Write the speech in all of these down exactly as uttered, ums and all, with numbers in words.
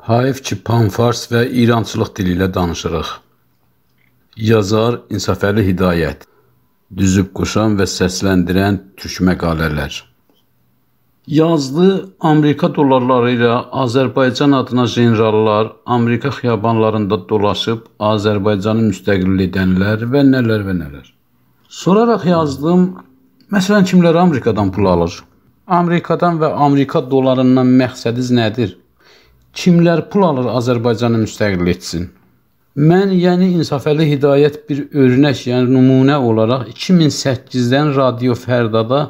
حیف کی، پان‌فارس و ایرانچیلیق دیلی ایله دانیشیریق. یازار: انصافعلی هدایت. دوزوب قوشان و سسلندیرن: تورک مقاله‌لر. یازدی: آمریکا دلارلاری ایله آذربایجان آدینا ژنراللار آمریکا خیابانلاریندا دولاشیب آذربایجانی مستقل ائدنلر و نه‌لر و نه‌لر. سوراراق یازدیم: مثلا، کیملر آمریکادان پول آلیر؟ آمریکادان و آمریکا دلاریندان مقصدینیز نه‌دیر؟ کیملر پول آلیر آذربایجانی مستقل ائتسین؟ من، یعنی انصافعلی هدایت، بیر اؤرنک، یعنی نمونه اولاراق ایکی مین سککیزدن رادیو فردادا،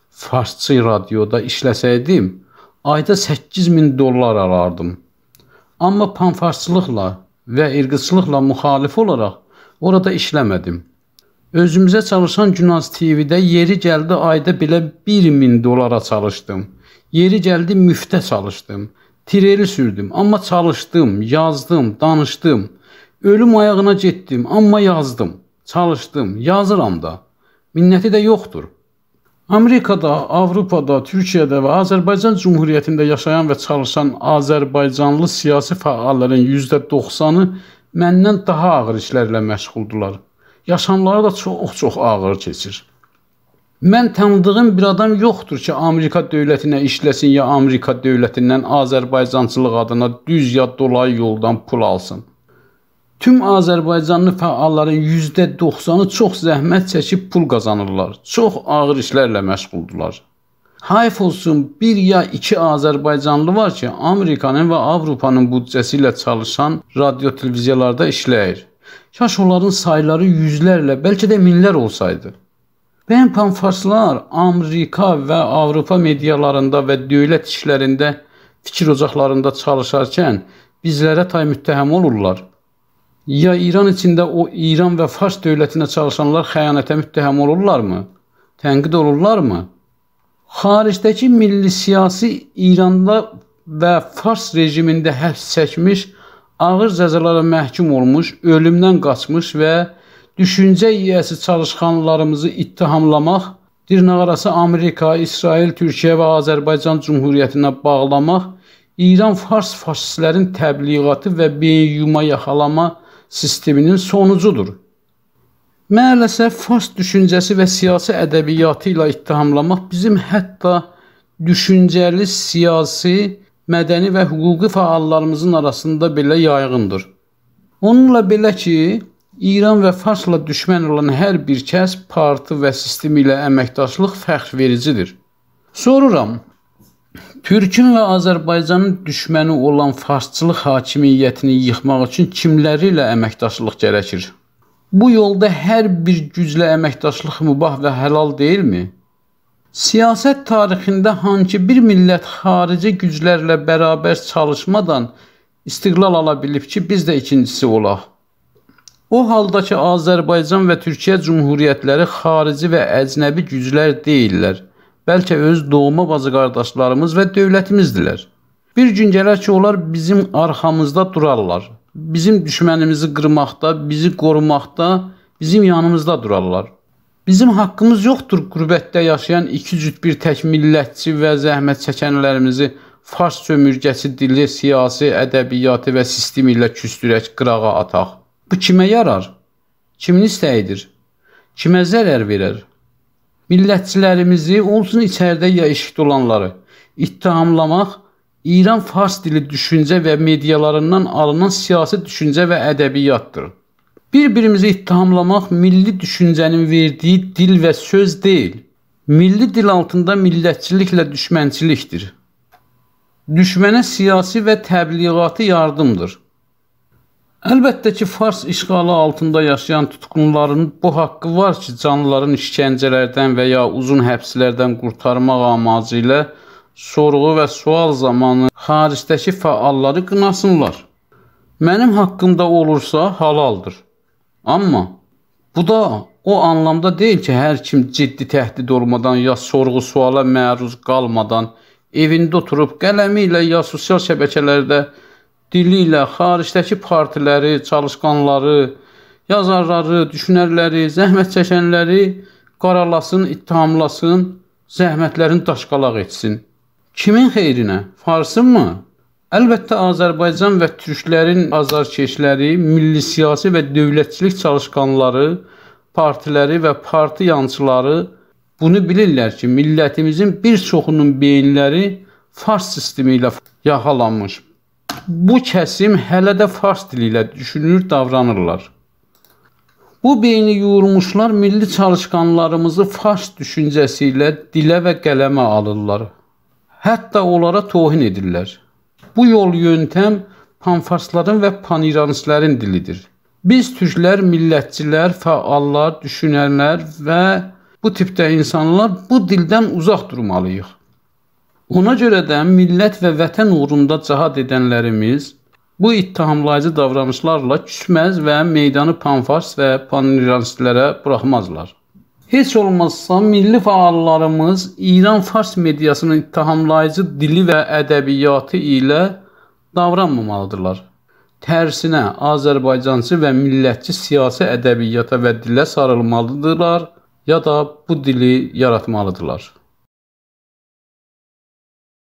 فارسچی رادیودا ایشله‌سه‌یدیم، آیدا سککیز مین دلار آلاردیم. آمما پان‌فارسچیلیقلا و عرقچیلیقلا مخالف اولاراق اورادا ایشله‌مه‌دیم. اؤزوموزه چالیشان گوناز تی‌وی‌ده یئری گلدی آیدا بئله بیر مین دلارا چالیشدیم. یئری گلدی موفته چالیشدیم. تریلی سوردوم، آمما چالیشدیم، یازدیم، دانیشدیم. اؤلوم آیاغینا گئتدیم، آمما یازدیم، چالیشدیم، یازیرام دا. منتی ده یوخدور. آمریکادا، آوروپادا، تورکیه‌ده و آذربایجان جمهوریتینده یاشایان و چالیشان آذربایجانلی سیاسی فعاللارین یوزده دوخسانی مندن داها آغیر ایشلرله مشغولدولار. یاشاملاری دا چوخ-چوخ آغیر کئچیر. من تانیدیغیم بیر آدام یوخدور کی، آمریکا دؤولتینه ایشله‌سین یا آمریکا دؤولتیندن آذربایجانچیلیق آدینا دوز یا دولایی یولدان پول آلسین. توم آذربایجانلی فعاللارین یوزده دوخسانی چوخ زحمت چکیب پول قازانیرلار. چوخ آغیر ایشلرله مشغولدولار. حیف اولسون، بیر یا ایکی آذربایجانلی وار کی، آمریکانین و آوروپانین بودجه‌سی ایله چالیشان رادیو، تلویزیالاردا ایشله‌ییر. کاش اونلارین سایلاری یوزلرله، بلکه ده مینلر اولسایدی. بین پان‌فارسلار آمریکا و آوروپا مئدیالاریندا و دؤولت ایشلرینده، فیکیر اوجاقلاریندا چالیشارکن بیزلره تای متهم اولورلار؟ یا ایران ایچینده او ایران و فارس دؤولتینه چالیشانلار خیانته متهم اولورلارمی؟ تنقید اولورلارمی؟ خاریجده‌کی میللی سیاسی ایراندا و فارس رژیمینده حبس چکمیش، آغیر جزالارا محکوم اولموش، اؤلومدن قاچمیش و دوشونجه ییه‌سی چالیشقانلاریمیزی اتهاملاماق، دیرناق‌آراسی آمریکا، اسرائیل، تورکیه و آذربایجان جمهوریتینه باغلاماق، ایران فارس فاشیستلرین تبلیغاتی و بئیین یوما یاخالاما سیستمینین سونوجودور. مع‌الاسف، فارس دوشونجه‌سی و سیاسی ادبیاتی ایله اتهاملاماق بیزیم حتی دوشونجه‌لی، سیاسی، مدنی و حقوقی فعاللاریمیزین آراسیندا بئله یایغیندیر. اونونلا بئله کی، ایران و فارسلا دوشمن اولان هر بیر کس، پارتی و سیستم ایله امکداشلیق فخر وئریجیدیر. سورورام، تورکون و آذربایجانین دوشمنی اولان فارسچیلیق حاکمیتینی ییخماق اوچون کیملری ایله امکداشلیق گرکیر؟ بو یولدا هر بیر گوجله امکداشلیق مباح و حلال دئییلمی؟ سیاست تاریخینده هانسی بیر میللت خاریجی گوجلرله برابر چالیشمادان استقلال آلا بیلیب کی، بیز ده ایکینجیسی اولاق؟ او حالدا کی، آذربایجان و تورکیه جمهوریتلری خاریجی و اجنبی گوجلر دئییللر، بلکه اؤز دوغما باجی قارداشلاریمیز و دؤولتیمیزدیرلر. بیر گون گلر کی، اونلار بیزیم آرخامیزدا دورارلار. بیزیم دوشمنیمیزی قیرماقدا، بیزی قوروماقدا بیزیم یانیمیزدا دورارلار. بیزیم حاققیمیز یوخدور غربتده یاشایان ایکی جوت بیر تک میللتچی و زحمت چکنلریمیزی فارس سؤمورگه‌سی دیلی، سیاسی، ادبیاتی و سیستمی ایله کوسدورک، قیراغا آتاق. بو کیمه یارار؟ کیمین ایسته‌ییدیر؟ کیمه ضرر وئرر؟ میللتچیلریمیزی، اولسون ایچریده یا ائشیکده اولانلاری، اتهاملاماق ایران فارس دیلی دوشونجه و مئدیالاریندان آلینان سیاسی دوشونجه و ادبیاتدیر. بیر-بیریمیزی اتهاملاماق میللی دوشونجه‌نین وئردیگی دیل و سؤز دئییل. میللی دیل آلتیندا میللتچیلیکله دوشمنچیلیکدیر. دوشمنه سیاسی و تبلیغاتی یاردیمدیر. البته کی، فارس اشغالی آلتیندا یاشایان توتقونلارین بو حاققی وار کی، جانلارینی ایشکنجه‌لردن و یا اوزون حبسلردن قورتارماق آماجی ایله سورغو و سؤال زامانی خاریجده‌کی فعاللاری قیناسینلار. منیم حاققیمدا اولورسا، حلالدیر. آمما بو دا او آنلامدا دئییل کی، هر کیم جدی تهدید اولمادان یا سورغو-سؤالا معروض قالمادان ائوینده اوتوروب قلمی ایله یا سوسیال شبکه‌لرده دیلی ایله خاریجده‌کی پارتیلری، چالیشقانلاری، یازارلاری، دوشونرلری، زحمت چکنلری قارالاسین، اتهاملاسین، زحمتلرینی داشقالاق ائتسین. کیمین خئیرینه؟ فارسینمی؟ البته، آذربایجان و تورکلرین آزارکشلری، میللی سیاسی و دؤولتچیلیک چالیشقانلاری، پارتیلری و پارتی یانچیلاری بونو بیلیرلر کی، میللتیمیزین بیر چوخونون بئیینلری فارس سیستمی ایله یاخالانمیش. بو کسیم هله ده فارس دیلی ایله دوشونور، داورانیرلار. بو بئینی یویورموشلار میللی چالیشقانلاریمیزی فارس دوشونجه‌سی ایله دیله و قلمه آلیرلار. حتی اونلارا توهین ائدیرلر. بو یول یؤنتم پان‌فارسلارین و پان‌ایرانیستلرین دیلیدیر. بیز تورکلر، میللتچیلر، فعاللار، دوشوننلر و بو تیپده اینسانلار بو دیلدن اوزاق دورمالیییق. اونا گؤره ده میللت و وطن اوغروندا جهاد ائدنلریمیز بو اتهاملاییجی داورانیشلارلا کوسمز و میدانی پان‌فارس و پان‌ایرانیستلره بوراخمازلار. هئچ اولمازسا میللی فعاللاریمیز ایران فارس مئدیاسینین اتهاملاییجی دیلی و ادبیاتی ایله داورانمامالیدیرلار. ترسینه، آذربایجانچی و میللتچی سیاسی ادبیاتا و دیله ساریلمالیدیرلار، یا دا بو دیلی یاراتمالیدیرلار.